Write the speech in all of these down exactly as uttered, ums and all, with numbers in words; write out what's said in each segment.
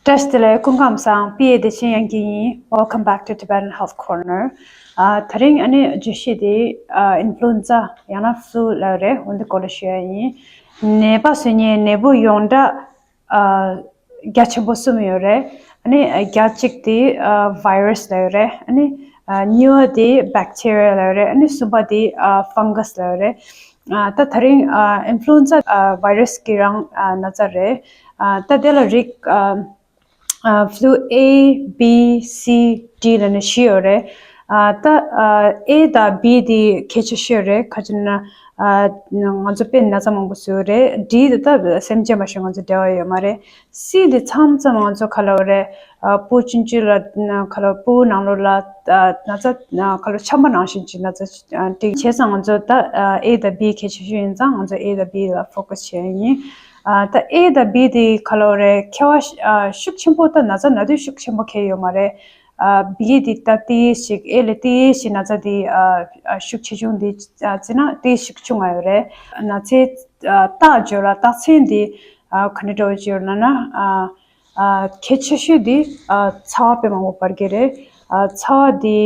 བཀྲ་ཤིས་བདེ་ལེགས། སྐུ་ཁམས་བཟང་། པི་ཨེ་བདེ་ཆེན་དབྱངས་སྐྱིད་ཡིན། Welcome back to Tibetan Health Corner. ཨ། ད་རིང་ཨ་ནི་བརྗོད་གཞི་དེ་ཨ་influenza ཡང་ན་flu ལབ་རེད། འོ་འདི་སྐོར་ལ་ཞུ་ཡ་ཡིན། ནད་པ་བཟོ་མཁན་ནད་འབུ་ཡོངས་གྲགས་ཨ་རྒྱ་ཆེན་པོ་གསུམ་ཡོད་རེད། ཨ་ནི་ཨ་རྒྱ་གཅིག་དེ་ཨ་virus ལབ་ཡོད་རེད། ཨ་ནི་ཨ་གཉིས་པ་དེ་bacteria ལབ་ཡོད་རེད། ཨ་ནི་གསུམ་པ་དེ་ཨ་fungus ལབ་ཡོད་རེད། ཨ་ད་ད་རིང་ཨ་influenza ཨ་virus གི་རང་ཨ་ན་ཚ་རེད། ཨ་ད་དེ་ལ་རིགས་ཨ་ཨ་flu A, B, C, D ལབ་ནས་བཞི་ཡོད་རེད། ཨ་ད་ཨ་A དང་B དེ་གལ་ཆེ་ཤོས་རེད། ག་ཅི་ན་ཨ་ང་ཚོ་དཔེ་ན་ཚ་མང་པོ་བཟོས་ཡོད་རེད། D དེ་ད་སེམས་ཅན་མ་ཞིག་ང་ཚོ་འབྲེལ་བ་ཡོད་མ་རེད། C དེ་མཚམས་མཚམས་ང་ཚོ་ག་ལབ་རེད། ཨ་སྤུ་ཆུང་ཆུང་ལ་ན་ག་ལབ་སྤུ་ནང་ལོགས་ལ་ཨ་ན་ཚ་ན་ག་ལབ་ཆམ་པ་ནང་བཞིན་གྱི་ན་ཚ་ཨ་དེ་བྱས་ཙང་ང་ཚོ་ད་ཨ་A དང་B གལ་ཆེ་ཤོས་ཡིན་ཙང་ང་ཚོ་A དང་B ལ་focus བྱས་ཡིན། ཨ་ད་A དང་B དེ་ག་ལབ་རེད། ཁྱད་པར་ཤ་ཨ་ཤུགས་ཆེན་པོ་ད་ན་ཚ་ན་དུས་ཤུགས་ཆེན་པོ་ཁེལ་ཡོད་མ་རེད། ཨ་B དེ་ད་ཏིས་ཞིག A ལས་ཏིས་ཞིག་ན་ཚ་དེ་ཨ་ཨ་ཤུགས་ཆེ་ཆུང་དེ་ཨ་བརྩིས་ན་ཏིས་ཤུགས་ཆུང་ང་ཡོད་རེད། ན་ཚའི་ཨ་རྟགས་སྦྱོར་ར་རྟགས་མཚན་དེ་ཨ་ག་འདྲ་འདྲ་བོ་ཅིག་ཡོད་ལབ་ན། ཨ་ཨ་གལ་ཆེ་ཤོས་དེ་ཨ་ཚ་བ་དཔེ་མང་པོ་འབར་གི་རེད། ཨ་ཚ་བ་དེ་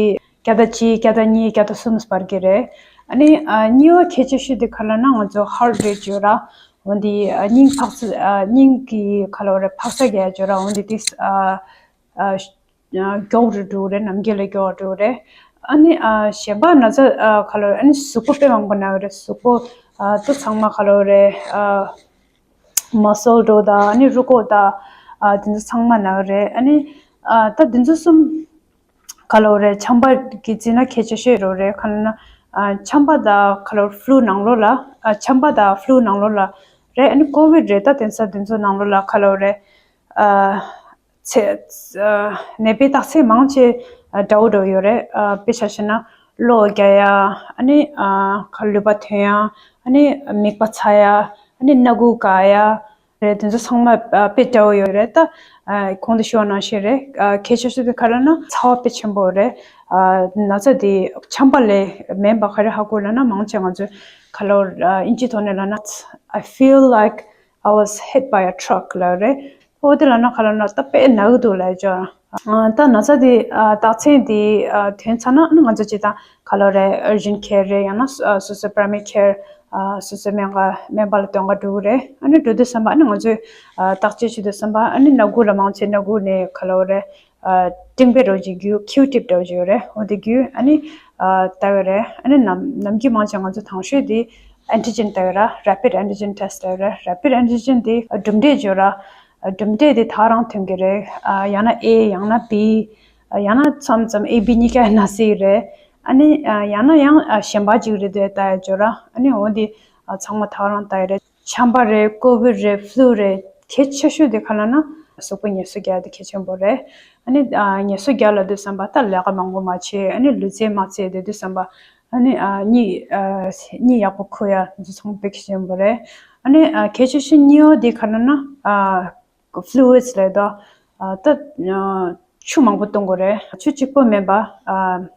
བརྒྱ་དང་གཅིག་བརྒྱ་དང་གཉིས་བརྒྱ་དང་གསུམ་འབར་གི་རེད། ཨ་ནི་ཨ་གཉིས་པ་གལ་ཆེ་ཤོས་དེ་ག་ལབ་ན་ང་ཚོ་heart rate ཡོད་ར། འོན་ཏེ་ཨ་སྙིང་འཕར་ཚད་ཨ་སྙིང་གི་ག་ལབ་རེད། འཕར་ཚད་རྒྱག་ཡོད་ར། འོན་ཏེ་དེ་ཨ་ཨ་མགྱོགས་རུ་འགྲོ་གི་རེད། ནམ་རྒྱུན་ལས་མགྱོགས་འགྲོ་གི་རེད། ཨ་ནི་ཨ་གཞན་པ་ན་ཚ་ཨ་ག་ལབ་རེད། ཨ་ནི་གཟུགས་པོ་དཔེ་མང་པོ་ན་གི་རེད། གཟུགས་པོ་ཨ་ད་ཚང་མ་ག་ལབ་རེད། ཨ་muscle འགྲོ་དང་ཨ་ནི་རུས་ཁོག་དང་ཨ་དེ་ཚོ་ཚང་མ་ན་གི་རེད། ཨ་ནི་ཨ་ད་དེ་ཚོ་གསུམ་ག་ལབ་རེད། ཆམ་པ་གི་བརྩིས་ན་གལ་ཆེ་ཤོས་རོ་རེད། ག་ལབ་ན་ཨ་ཆམ་པ་དང་ག་ལབ་flu ནང་ལོགས་ལ་ཨ་ཆམ་པ་དང་flu ནང་ལོགས་ལ་རེད། ཨ་ནི་COVID རེད། ད་དེང་སང་དེ་ཚོ་ནང་ལོགས་ལ་ག་ལབ་རེད། ཨ་ཚེ་ཨ་ནད་པའི་རྟགས་མཚན་མང་ཆེ་ཨ་འདྲ་བོ་འདྲ་བོ་ཡོད་རེད། ཨ་དཔེ་ཆ་བཞག་ན་གློ་རྒྱག་ཡ། ཨ་ནི་ཨ་ཁ་ལུད་པ་ཐོན་ཡ། ཨ་ནི་མིད་པ་ཚ་ཡ། ཨ་ནི་སྣ་ཁུག་འགག་ཡ་རེད། དེ་ཚོ་ཚང་མ་ཨ་དཔེ་འདྲ་བོ་ཡོད་རེད། ད་ཨ་གོང་དུ་ཞུས་པ་ནང་བཞིན་རེད། ཨ་གལ་ཆེ་ཤོས་དེ་ག་ལབ་ན་ཚ་བ་དཔེ་ཆེན་པོ་རེད། ཨ་ན་ཚ་དེ་ཆམ་པ་ལས་མིན་པ་ག་རེ་ཧ་གོ་ལབ་ན། མང་ཆེ་ང་ཚོས་ག་ལབ་ཨ་དབྱིན་ཇིའི་ཐོག་ནས་ལབ་ན། I feel like I was hit by a truck ལབ་རེད། འོ་དེ་ལབ་ན་ག་ལབ་ན་ད་དཔེ་ན་གི་འདུག་ལབ་ཡ་ཅིག་ཨ་ད་ན་ཚ་དེ་ཨ་རྟགས་མཚན་དེ་ཨ་ཐོན་ཚར་ན་ཨ་ནི་ང་ཚོ་སྤྱིར་བཏང་ག་ལབ་རེད། urgent care རེད། ཡང་ན་སོ་སོ་primary care ཨ་སོ་སོའི་སྨན་ཁང་སྨན་པ་ལ་སྟོན་ག་འགྲོ་གི་རེད། ཨ་ནི་འགྲོ་དུས་ཙམ་པ་ཨ་ནི་ང་ཚོས་ཨ་བརྟག་དཔྱད་བྱེད་དུས་ཙམ་པ་ཨ་ནི་སྣ་ཁུག་ལ་མང་ཆེ་སྣ་ཁུག་ནས་ག་ལབ་རེད། ཨ་སྤྲིན་པ་འདྲ་བོ་ཅིག་རྒྱུ། Q-tip འདྲ་བོ་ཅིག་ཡོད་རེད། འོ་དེ་རྒྱུ། ཨ་ནི་ཨ་ལྟ་གི་རེད། ཨ་ནི་ནམ་ནམ་རྒྱུན་མང་ཆེ་ང་ཚོ་དང་ཤོས་དེ་antigen ལྟ་གི་ར། rapid antigen test ལྟ་གི་ར། rapid antigen དེ་གྲུབ་འབྲས་བརྗོད་ར། གྲུབ་འབྲས་དེ་ཐག་རང་ཐོན་གི་རེད། ཨ་ཡང་ན་A ཡང་ན་B ཨ་ཡང་ན་མཚམས་མཚམས་A B གཉིས་ཀ་ན་སྲིད་རེད། ཨ་ནི་ཨ་ཡང་ན་ཡང་ཨ་གཞན་པ་ཅིག་རེད་དེ་ལྟ་ཡ་བརྗོད་ར། ཨ་ནི་འོ་དེ་ཨ་ཚང་མ་ཐག་རང་ལྟ་ཡི་རེད། ཆམ་པ་རེད། COVID རེད། Flu རེད། གལ་ཆེ་ཤོས་དེ་ག་ལབ་ན་གཟུགས་པོ་ངལ་གསོ་རྒྱག་ཡ་དེ་གལ་ཆེན་པོ་རེད། ཨ་ནི་ཨ་ངལ་གསོ་རྒྱག་ལབ་དུས་ཙམ་པ་ད་ལས་ཀ་མང་པོ་མ་བྱེད། ཨ་ནི་ལུས་རྩལ་མ་རྩེད་བསྡད་དུས་ཙམ་པ་ཨ་ནི་ཨ་གཉིད་ཨ་གཉིད་ཡག་པོ་ཁུག་ཡ་འདི་ཚང་མ་དཔེ་གལ་ཆེན་པོ་རེད། ཨ་ནི་ཨ་གལ་ཆེ་ཤོས་གཉིས་པ་དེ་ག་ལབ་ན་ཨ་fluids ལབ་དོ། ཨ་ད་ཨ་ཆུ་མང་པོ་འཐུང་དགོས་རེད། ཆུ་གཅིག་པོ་མིན་པ་ཨ།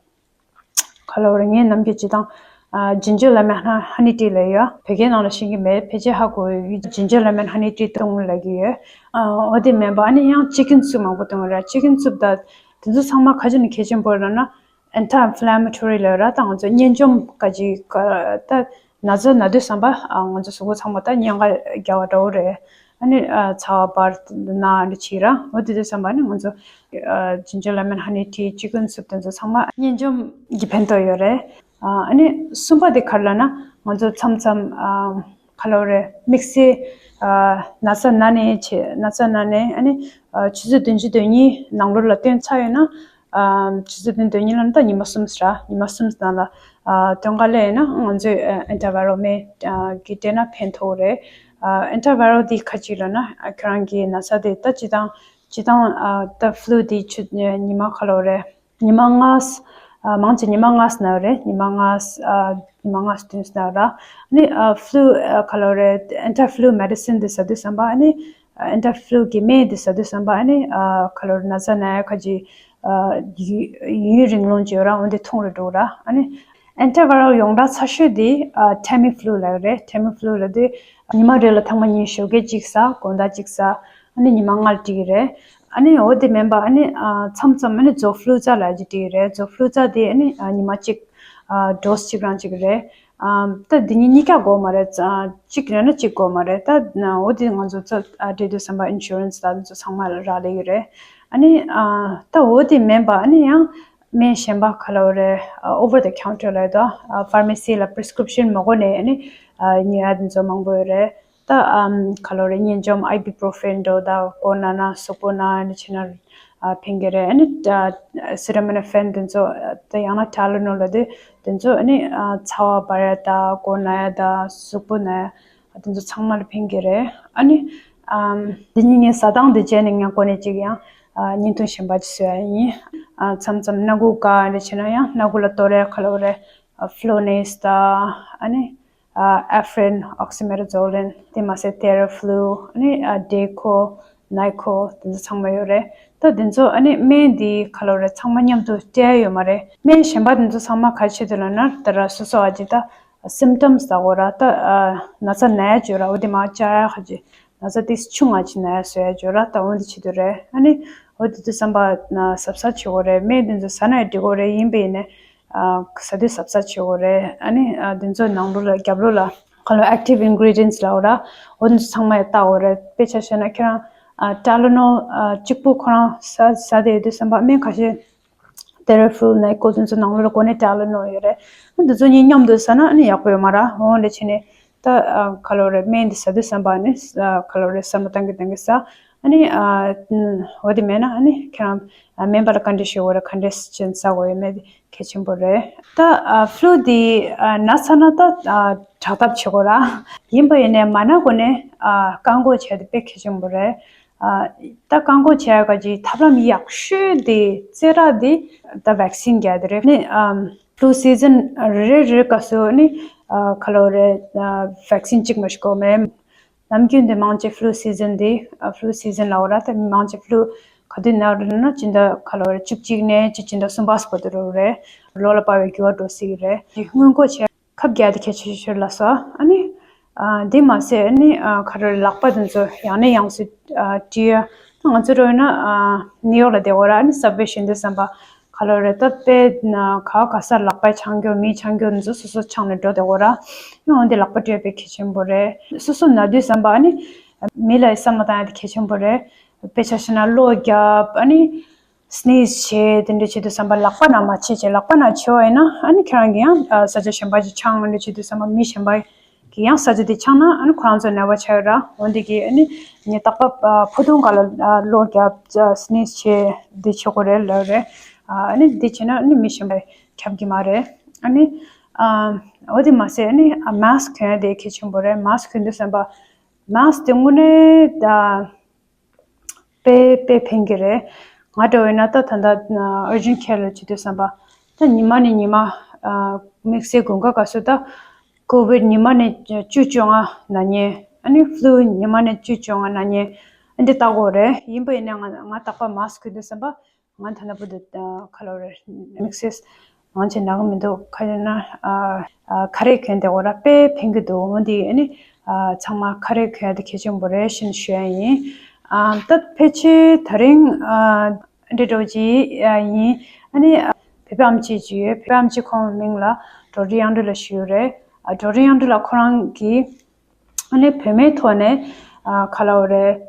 ག་ལབ་རེད། ངས་ནམ་རྒྱུན་སྤྱིར་བཏང་ཨ་ginger lemon honey tea ལབ་ཡོད། བོད་སྐད་ནང་ལ་ཤེས་ཀྱི་མེད། ཕལ་ཆེར་ཧ་གོ་ཡོད། ginger lemon honey tea འཐུང་ལབ་ཀྱི་ཡོད། ཨ་འོ་དེ་མིན་པ་ཨ་ནི་ཡང་chicken soup མང་པོ་འཐུང་ར། chicken soup ད་དེ་ཚོ་ཚང་མ་ག་ཅི་ནས་གལ་ཆེན་པོ་རེད་ལབ་ན་anti-inflammatory ལབ་ར། ད་ང་ཚོ་གཉན་འཇོམས་ག་ཅི་ག་ད་ན་ཚ་ན་དུས་ཙམ་པ་ཨ་ང་ཚོ་གཟུགས་པོ་ཚང་མ་ད་གཉན་ཁ་རྒྱག་པ་འདྲ་བོ་རེད། ཨ་ནི་ཨ་ཚ་བ་འབར་ན་འདི་བྱེད་ར། འོ་དེ་དུས་ཙམ་པ་ཨ་ནི་ང་ཚོ་ཨ་ginger lemon honey tea chicken soup དེ་ཚོ་ཚང་མ་གཉན་འཇོམས་ཀྱི་ཕན་ཐོགས་ཡོད་རེད། ཨ་ཨ་ནི་གསུམ་པ་དེ་ག་རེ་ལབ་ན་ང་ཚོ་མཚམས་མཚམས་ཨ་ག་ལབ་རེད། དམིགས་བསལ་ཨ་ན་ཚ་ན་ནས་བྱས། ན་ཚ་ན་ནས་ཨ་ནི་ཨ་ཆུ་ཚོད་བདུན་ཅུ་དོན་གཉིས་ནང་ལོགས་ལ་ཐོན་ཚར་ཡོད་ན། ཨ་ཆུ་ཚོད་བདུན་དོན་གཉིས་ལ་ད་ཉི་མ་གསུམ་ར། ཉི་མ་གསུམ་ནང་ལ་ཨ་སྟོན་ཀ་སླེབས་ན་ང་ཚོས་ཨ་antiviral མེ་ཨ་གི་སྤྲད་ན་ཕན་ཐོགས་རེད། ཨ་antiviral འདི་ག་ཅི་ལབ་ན་ཨ་ཁྱོད་རང་གི་ན་ཚ་དེ་ད་སྤྱིར་བཏང་སྤྱིར་བཏང་ཨ་ད་flu འདི་ཆུ་ཉི་མ་ག་ལབ་རེད། ཉི་མ་ལྔ་ཨ་མང་ཆེ་ཉི་མ་ལྔ་ན་རེད། ཉི་མ་ལྔ་ཨ་ཉི་མ་ལྔ་བདུན་ན་ར། ཨ་ནི་ཨ་flu ཨ་ག་ལབ་རེད། anti flu medicine འདི་ཟ་དུས་ཙམ་པ་ཨ་ནི་anti flu གི་སྨན་འདི་ཟ་དུས་ཙམ་པ་ཨ་ནི་ཨ་ག་ལབ་རེད། ན་ཚ་ན་ཡ་ག་ཅི་ཨ་ཡུན་ཡུན་རིང་ལོན་བྱེད་ར། འོན་ཏེ་ཐུང་རུ་འགྲོ་ར། ཨ་ནི་antiviral ཡོངས་གྲགས་ཚ་ཤོས་དེ་ཨ་Tamiflu ལབ་རེད། Tamiflu ལབ་དུས་ཉི་མ་རེ་ལ་ཐེངས་མ་གཉིས་ཞོགས་ཀས་གཅིག་ཟ། དགོང་དག་གཅིག་ཟ། ཨ་ནི་ཉི་མ་ལྔ་ལ་སྤྲད་ཀྱི་རེད། ཨ་ནི་འོ་དེ་མིན་པ་ཨ་ནི་ཨ་མཚམས་མཚམས་ཨ་ནི་ཛོ་ཕུ་ལུ་ཛ་ལབ་ཡ་ཅིག་སྤྲད་ཀྱི་རེད། ཛོ་ཕུ་ལུ་ཛ་དེ་ཨ་ནི་ཨ་ཉི་མ་གཅིག་ཨ་ཌོ་སི་གཅིག་རང་གཅིག་རེད། ཨ་ད་འདི་གཉིས་གཉིས་ཀ་དགོས་མ་རེད། ཨ་གཅིག་རེད་ན་གཅིག་དགོས་མ་རེད། ད་ཨ་འོ་དེ་ང་ཚོ་ཚོ་ཨ་སྤྲད་དུས་ཙམ་པ་ཨིན་ཤུ་རན་སི་ད་དེ་ཚོ་ཚང་མ་རག་ལས་ཀྱི་རེད། ཨ་ནི་ཨ་ད་འོ་དེ་མིན་པ་ཨ་ནི་ཡང་སྨན་གཞན་པ་ག་ལབ་རེད། ཨ་over the counter ལབ་ཡ་དང་ཨ་ཕར་མེ་སི་ལ་པི་རི་སི་ཀི་རིབ་ཤན་མ་དགོས་ནས་ཨ་ནི་ཨ་ཉོ་ཡ་དེ་ཚོ་མང་པོ་ཡོད་རེད། ད་ཨམ་ག་ལབ་རེད། གཉན་འཇོམས་ཨའི་བུ་པུ་རོ་ཕེན་འགྲོ་ད་མགོ་ན་ན་གཟུགས་པོ་ན་ནི་བྱས་ན་ཨ་ཕན་གྱི་རེད། ཨ་ནི་ཨ་སི་ཊ་མིན་ཕེན་དེ་ཚོ་ད་ཡང་ན་ཊའི་ལེ་ནོལ་ལ་དེ་དེ་ཚོ་ཨ་ནི་ཨ་ཚ་བ་འབར་ཡ་ད་མགོ་ན་ཡ་ད་གཟུགས་པོ་ན་ཡ་དེ་ཚོ་ཚང་མ་ལ་ཕན་གྱི་རེད། ཨ་ནི་ཨམ་དེ་གཉིས་ངའི་ཟ་སྟངས་དེ་བྱས་ནས་ངས་གོ་ནས་ཅིག་ཡང་ཨ་བརྙན་ཐུང་གཞན་པ་ཅིག་བཟོ་ཡ་ཡིན། ཨ་མཚམས་མཚམས་སྣ་ཁུག་འགག་རེ་བྱས་ན་ཡང་སྣ་ཁུག་ལ་གཏོར་ཡ་ག་ལབ་རེད། ཨ་ཕུ་ལོ་ནེ་སི་ད་ཨ་ནི། ཨ་ཨེ་ཕི་རིན། ཨོག་སི་མེ་ཊ་ཛོ་ལིན། དེ་མ་ཟད་ཐེ་ར་ཕུ་ལུ། ཨ་ནི་ཨ་ཌེ་ཁོ། ནའི་ཁོ། དེ་ཚོ་ཚང་མ་ཡོད་རེད། ད་དེ་ཚོ་ཨ་ནི་སྨན་འདི་ག་ལབ་རེད། ཚང་མ་མཉམ་དུ་སྤྲད་ཡ་ཡོད་མ་རེད། སྨན་གཞན་པ་དེ་ཚོ་ཚང་མ་ག་ཆེད་དུ་ལབ་ན་ད་ར་སོ་སོ་ཨ་ཅི་ད་སིམ་ཊམ་སི་ལབ་དགོས་ར། ད་ཨ་ན་ཚ་ན་ཡ་བརྗོད་ར། འོ་དེ་མ་བཅག་ཡ་ག་ཅི། ན་ཚ་ཏིས་ཆུང་ང་ཅི་ན་ཡ་བཟོ་ཡ་བརྗོད་ར། ད་འོ་འདི་ཆེད་དུ་རེད། ཨ་ནི་འོ་དེ་དུས་ཙམ་པ་ན་གཟབ་གཟབ་བྱེད་དགོས་རེད། སྨན་དེ་ཚོ་ཟ་ན་ཡ་འགྲིག་གི་རེད། ཡིན་པ་ཡིན་ནའི་ཨ་ཟ་དུས་གཟབ་གཟབ་བྱེད་དགོས་རེད། ཨ་ནི་ཨ་དེ་ཚོ་ནང་ལོགས་ལ་རྒྱབ་ལོགས་ལ་ག་ལབ་ཨེག་ཊིབ་ཨིན་གི་རི་ཌི་ཡན་སི་ལབ་དགོས་ར། འོ་དེ་ཚོ་ཚང་མ་ཡ་བལྟ་དགོས་རེད། དཔེ་ཆ་བཞག་ན་ཁྱེད་རང་ཨ་ཊའི་ལེ་ནོལ་ཨ་གཅིག་པུ་ཁོ་རང་ཟ་ཟ་བསྡད་ཡོད་དུས་ཙམ་པ་སྨན་ཁ་ཤས་ཐེ་ར་ཕུ་ལུ་ནའི་ཁོ་དེ་ཚོ་ནང་ལོགས་ལ་གོ་ནས་ཊའི་ལེ་ནོལ་ཡོད་རེད། འདི་ཚོ་གཉིས་མཉམ་དུ་ཟ་ན་ཨ་ནི་ཡག་པོ་ཡོད་མ་རེད། འོ་འདི་བྱས་ནས་ད་ཨ་ག་ལབ་རེད། སྨན་འདི་ཟ་དུས་ཙམ་པ་ཨ་ནི་ཨ་ག་ལབ་རེད། བསམ་བློ་བཏང་གི་བཏང་གི་ཟ། ཨ་ནི་ཨ་འོ་དེ་མེད་ན་ཨ་ནི་ཁྱེད་རང་ཨ་སྨན་པ་ལ་བཀའ་འདྲི་ཞུ་དགོས་རེད། ག་འདྲས་བྱས་ནས་ཟ་དགོས་ཡོད་མེད་དེ་གལ་ཆེན་པོ་རེད། ད་ཨ་ཕུ་ལུ་འདི་ཨ་ན་ཚ་ན་ད་ཨ་དྲག་ཐབས་བྱེད་དགོས་ར། ཡིན་པ་ཡིན་ནའི་མ་ན་གོང་ནས་ཨ་བཀག་འགོག་བྱས་ཏེ་དཔེ་གལ་ཆེན་པོ་རེད། ཨ་ད་བཀག་འགོག་བྱེད་ཡག་གི་ཐབས་ལམ་ཡག་ཤོས་དེ་རྩེ་ར་དེ་ད་ཝེག་སིན་རྒྱག་དེ་རེད། ནི་ཨམ་ཕུ་ལུ་སི་ཛན་རེ་རེ་རེ་སྐབས་སུ་ནི་ཨ་ག་ལབ་རེད། ཨ་ཝེག་སིན་གཅིག་མ་ཞིག་དགོས་མེད། ནམ་རྒྱུན་དེ་མང་ཆེ་ཕུ་ལུ་སི་ཛན་དེ་ཨ་ཕུ་ལུ་སི་ཛན་ལབ་དགོས་ར། ད་མང་ཆེ་ཕུ་ལུ་ག་དུས་ན་རེད་ན་སྤྱི་ཟླ་ག་ལབ་རེད། བཅུ་གཅིག་ནས་སྤྱི་ཟླ་གསུམ་པ་བར་དུ་རེད། ལོ་ལ་དཔག་པའི་འགྱུར་བ་འགྲོ་སྲིད་ཀྱི་རེད། སྔོན་འགོག་བྱེད་ཁབ་རྒྱག་དེ་གལ་ཆེ་ཤོས་ལ་སོ། ཨ་ནི་ཨ་འདི་མ་ཟད་ཨ་ནི་ཨ་ག་རེ་ལག་པ་དེ་ཚོ་ཡང་ནས་ཡང་སེ་ཨ་བཀྲུ་ཡ། ད་ང་ཚོ་རོལ་ན་ཨ་ནིའུ་ཡོག་ལ་བསྡད་ཡོད་ར། ཨ་ནི་སབ་ཝེ་ཞོན་དུས་ཙམ་པ་ག་ལབ་རེད། ད་དཔེ་ན་ག་ག་ས་ལག་པ་འཆང་རྒྱུ་མི་འཆང་རྒྱུ་དེ་ཚོ་སོ་སོ་འཆང་ནས་འགྲོ་བསྡད་ཡོད་ར། ཡང་འོན་ཏེ་ལག་པ་བཀྲུ་ཡ་དཔེ་གལ་ཆེན་པོ་རེད། སོ་སོ་ན་དུས་ཙམ་པ་ཨ་ནི་མི་ལ་བསམ་བློ་བཏང་ཡ་དེ་གལ་ཆེན་པོ་རེད། དཔེ་ཆ་བཞག་ན་གློ་རྒྱབ། ཨ་ནི་སི་ནིས་བྱེད། དེ་འདྲ་བྱེད་དུས་ཙམ་པ་ལག་པ་ནང་མ་བྱེད་ཅེས། ལག་པ་ནང་བྱེད་པ་ཡིན་ན་ཨ་ནི་ཁྱེད་རང་གི་ཡང་ཨ་ས་ཆ་གཞན་པ་ཅིག་འཆང་། འདི་འདྲ་བྱེད་དུས་ཙམ་པ་མི་གཞན་པ་གི་ཡང་ས་ཆ་དེ་འཆང་ན་ཨ་ནི་ཁོ་རང་ཚོ་ནད་པ་ཆགས་ཡོད་ར། འོན་ཏེ་གི་ཨ་ནི་ངས་རྟག་པར་ཨ་ཕུ་ཐུང་སྒང་ལ་ཨ་གློ་རྒྱབ། ཨ་སི་ནིས་བྱེད། འདི་བྱེད་དགོས་རེད་ལབ་རེད། ཨ་ནི་འདི་བྱེད་ན་ཨ་ནི་མི་གཞན་པ་ཁྱབ་ཀྱི་མ་རེད། ཨ་ནི་ཨ་འོ་དེ་མ་ཟད་ཨ་ནི་ཨ་མཱ་སི་ཀི་གྱོན་ཡ་དེ་གལ་ཆེན་པོ་རེད། མཱ་སི་ཀི་གྱོན་དུས་ཙམ་པ་མཱ་སི་ཀི་དེ་དངོས་གནས་ཨ་དཔེ་དཔེ་ཕན་གྱི་རེད། ང་འདྲ་བོ་ཡིན་ན་ད་ད་ལྟ་ཨར་ཇེན་ཊི་ཁེར་ལ་བྱེད་དུས་ཙམ་པ་ད་ཉི་མ་ནས་ཉི་མ་ཨ་དམིགས་བསལ་དགུན་ཁ་སྐབས་སུ་ད་ཀོ་ཝིཌ་ཉི་མ་ནས་བཅུ་བཅོ་ལྔ་ན་མཁན། ཨ་ནི་ཕུ་ལུ་ཉི་མ་ནས་བཅུ་བཅོ་ལྔ་ན་མཁན། ཨ་འདི་ལྟ་གོ་རེད། ཡིན་པ་ཡིན་ན་ང་ང་རྟག་པར་མཱ་སི་ཀི་གྱོན་དུས་ཙམ་པ་ང་ད་ལྟ་བར་དུ་ཨ་ག་ལབ་རེད། དམིགས་བསལ་མང་ཆེ་ན་གི་མི་འདུག་ག་ཡིན་ན་ཨ་ཨ་ཁ་རས་གྱོན་བསྡད་ཡོད་ར། དཔེ་ཕན་གྱི་འདུག་འོན་ཏེ་ཨ་ནི་ཨ་ཚང་མ་ཁ་རས་གྱོན་ཡ་དེ་གལ་ཆེན་པོ་རེད་ཞེས་ཞུ་ཡ་ཡིན། ཨ་ད་ཕལ་ཆེར་ད་རིང་ཨ་འདི་འདྲ་བོ་ཅིག་ཨ་ཡིན། ཨ་ནི་ཨ་བོད་པ་ཨམ་ཆི་ཅིག་ཡོད། བོད་པ་ཨམ་ཆི་ཁོང་མིང་ལ་ཌོ་རི་དབྱངས་སྒྲོན་ལགས་ཞུ་ཡོད་རེད། ཨ་ཌོ་རི་དབྱངས་སྒྲོན་ལགས་ཁོ་རང་གིས་ཨ་ནི་བོད་སྨན་ཐོག་ནས་ཨ་ག་ལབ་རེད།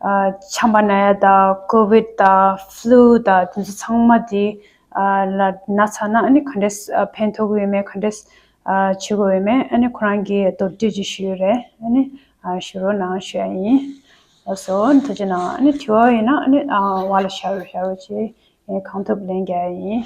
ཨ་ཆམ་པ་ན་ཡ་དང་ཀོ་ཝིཌ་དང་ཕུ་ལུ་དང་དེ་ཚོ་ཚང་མ་དེ་ཨ་ལ་ན་ཚ་ན་ཨ་ནི་ག་འདྲས་ཨ་ཕན་ཐོགས་ཀྱི་ཡོད་མེད། ག་འདྲས་ཨ་བྱེད་དགོས་ཡོད་མེད། ཨ་ནི་ཁོ་རང་གིས་མདོར་བསྡུས་ཅིག་ཞུས་ཡོད་རེད། ཨ་ནི་ཨ་ཞུ་རོགས་གནང་ཞུ་ཡ་ཡིན། ལགས་སོ། ཐུགས་རྗེ་གནང་། ཨ་ནི་དྲི་བ་ཡོད་ན་ཨ་ནི་ཨ་བར་ལ་བཞག་རོགས་བཞག་རོགས་བྱེད། ངས་གང་ཐུབ་ལན་རྒྱག་ཡ་ཡིན།